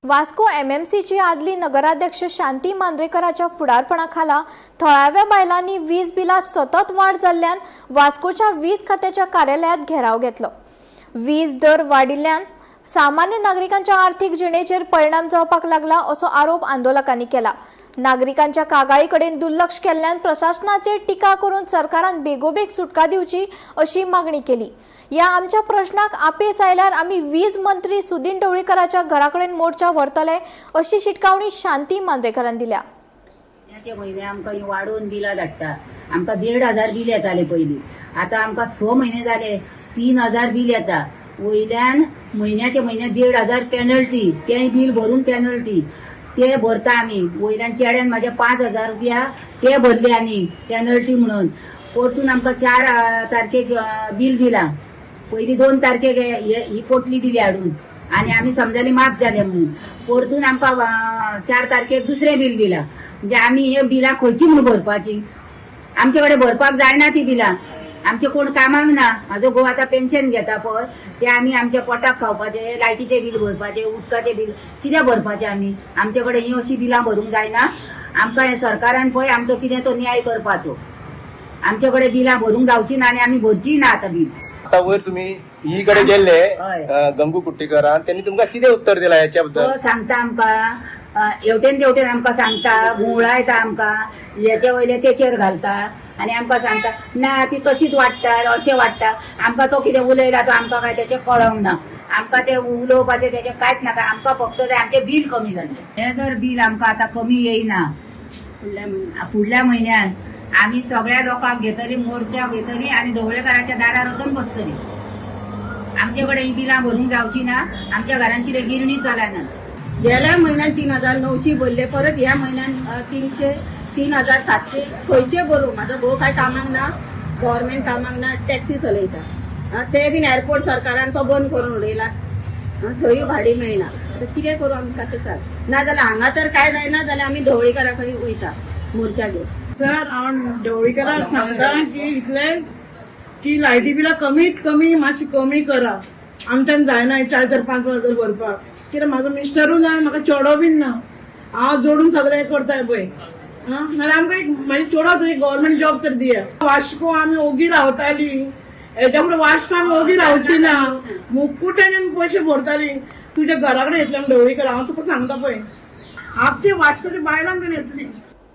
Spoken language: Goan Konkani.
वास्को एमएमसीची आदली नगराध्यक्ष शांती मांद्रेकराच्या फुडारपणा खाला थळाव्या बायलांनी वीज बिलात सतत वाड जाल्ल्यान वास्कोच्या वीज खात्याच्या कार्यालयात घेराव घेतलो. वीज दर वाडिल्ल्यान सामान्य नागरिकांच्या आर्थिक जिणेचेर परिणाम जावपाक लागला असो आरोप आंदोलकांनी केला. नागरिकांच्या कागाळी कडेन दुर्लक्ष केल्ल्यान प्रशासनाचेर टिका करून सरकारान बेगोबेग सुटका दिवची अशी मागणी केली. या आमच्या प्रश्नाक अपेस आयल्यार आमी वीज मंत्री सुदिन ढवळीकराच्या घरा कडेन मोर्चा व्हरतले अशी शिटकावणी शांती मांद्रेकरान दिल्या. म्हयन्याचे म्हयने आमकां ही वाडोवन बिलां धाडटा. आमकां 1500 बील येतालें पयलीं, आतां आमकां 6 म्हयने जाले 3000 बील येता. वयल्यान म्हयन्याचे म्हयने 1500 पेनल्टी, तेंय बील भरून पेनल्टी ते भरता आमी. वयल्यान चेड्यान म्हाज्या 5000 रुपया ते भरले आनी पेनल्टी म्हणून. परतून आमकां 4 तारखेक बील दिलां. पयलीं 2 तारखेक ही पोटली दिली हाडून आनी आमी समजाली माफ जाले म्हणून. परतून आमकां 4 तारखेक दुसरें बील दिलां. म्हणजे आमी हे बिलां खंयची म्हणून भरपाची? आमचे कडेन भरपाक जायना ती बिलां. आमचे कोण कामाक ना. म्हाजो घोव आतां पेन्शन घेता पळय, ते आमी आमच्या पोटाक खावपाचे, लायटीचे बील भरपाचे, उदकाचे बील कितें भरपाचें आमी? आमचे कडेन ही अशी बिलां भरूंक जायना. आमकां हे सरकारान पळय आमचो कितें तो न्याय करपाचो. आमचे कडेन बिलां भरूंक जावची ना आनी आमी भरची ना आतां बील. आता वयर तुम्ही ही कडे गेल्ले हय. गंगू कुट्टीकरान, त्यांनी तुमकां कितें उत्तर दिला ह्याच्या बद्दल? तो सांगता आमकां, हेवटेन तेवटेन आमकां सांगता, घुंवळायता आमकां, हेचे वयले तेचेर घालता आनी आमकां सांगता ना ती तशीच वाडटा, अशें वाडटा. आमकां तो कितें उलयला तो आमकां काय तेचें कळोंक ना. आमकां तें उलोवपाचें तेचें कांयच नाका. आमकां फक्त तें आमचें बील कमी जालें. हें जर बील आमकां आतां कमी येयना फुडल्या म्हयन्यान आमी सगळ्या लोकांक घेतली, मोर्चा घेतली आनी ढवळेकाराच्या दारार वचून बसतली. आमचे कडेन ही बिलां भरूंक जावची ना. आमच्या घरान कितें गिरणी चलना. गेल्या म्हयन्यात 3900 भरले, परत ह्या म्हयन्यात 3700 खंयचे भरू? म्हाजो घोव काय कामाक ना, गव्हर्मेंट कामाक ना, टॅक्सी चलयता. ते बीन एअरपोर्ट सरकारान तो बंद करून उडयला, थंयूय भाडी मेळना. आतां कितें करूं आमकां तें सांग. ना जाल्यार हांगा तर काय जायना जाल्यार आमी ढवळीकारा कडेन वयता मोर्चा घेवन. सर, हांव ढवळीकराक सांगता की इतलेंच की लायटी बिलां कमीत कमी मातशी कमी करा. आमच्यान जायना 4 4 5 5 हजार भरपाक. कित्याक म्हाजो मिस्टरूय ना, म्हाका चेडो बीन ना. हांव जोडून सगळें करताय पळय. आं, नाल्यार आमकां एक म्हाजे चेडो एक गव्हर्मेंट जॉब तर दिया. वास्को आमी ओगी रावताली, हेच्या फुडें वास्को आमी ओगी रावची ना. मुकुट्यान आमी पयशे भरताली. तुज्या घरा कडेन येतले आमी ढवळीकर, हांव तुका सांगता पळय. आमची वास्कोची बायलां कडेन येतली.